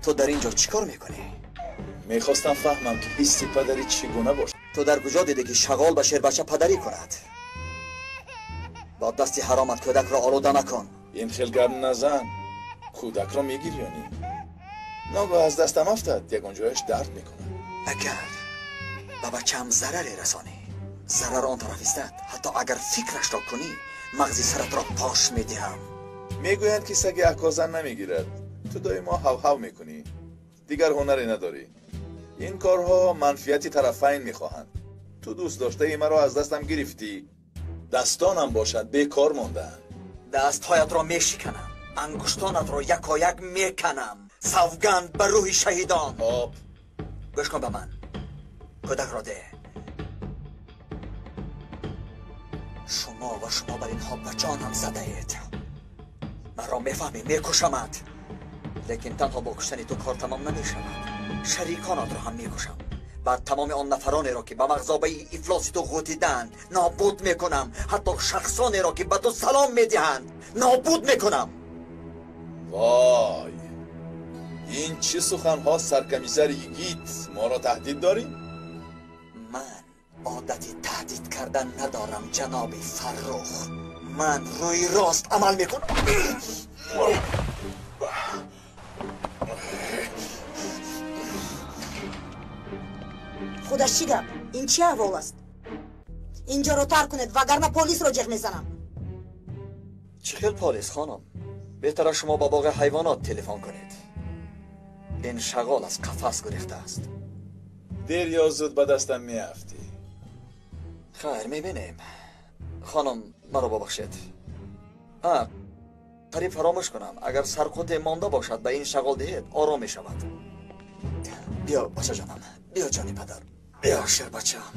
Ту дар ин ҷо чӣ кор мекунӣ? Мехостам фаҳмам, ки ҳисси падарӣ чӣ гуна бошад. Ту дар куҷо дидӣ, ки шағол ба шербача падарӣ кунад? Бо дасти ҳаромат кӯдакро олуда накун. Ин хел гап назан, кӯдакро мегирёнӣ. Ногоҳ аз дастам афтад, ягон ҷояш дард мекунад. Агар ба бачаам зараре расонӣ, зарар он тараф истад. Ҳатто агар фикрашро кунӣ, мағзи саратро пош медиҳам. Мегӯянд, ки саги акозан намегирад. Ту доимо ҳав-ҳав мекунӣ, дигар ҳунаре надорӣ. Ин корҳо манфиати тарафайн мехоҳанд. Ту дӯст доштаи маро аз дастам гирифтӣ. Дастонам бошад бекор мондаанд. Дастҳоятро мешиканам, ангуштонатро якояк меканам. Савганд ба рӯҳи шаҳидон. Хоб, гӯш кун ба ман, кӯдакро деҳ. Шумо ва шумо бар инҳо ба ҷонам задаед. Маро мефаҳмӣ, мекушамад. Лекин танҳо бо куштани ту кор тамом намешавад. Шариконатро ҳам мекушам. Баъд тамоми он нафаронеро, ки ба мағзобаи ифлоси ту ғӯтиданд, нобуд мекунам. Ҳатто шахсонеро, ки ба ту салом медиҳанд, нобуд мекунам. Вой, ин чӣ суханҳо, саркомиссар йигит? Моро таҳдид дорӣ? Ман одати таҳдид кардан надорам, ҷаноби Фаррух. Ман рӯи рост амал мекунам. Худаш чӣ гап? Ин чӣ аҳвол аст? Инҷоро тарк кунед, вагарна полисро ҷеғ мезанам. Чӣ хел полис, хонум? Беҳтар шумо ба боғи ҳайвонот телефон кунед. Ин шағол аз қафас гурехтааст. Дер ё зуд ба дастам меафтӣ. Хайр, мебинем. Хонум, маро бубахшед. Қариб фаромӯш кунам. Агар сарқуте монда бошад, ба ин шағол диҳед, ором мешавад. Биё, бачаҷонам, биё, ҷони падар, биё, шербачаам.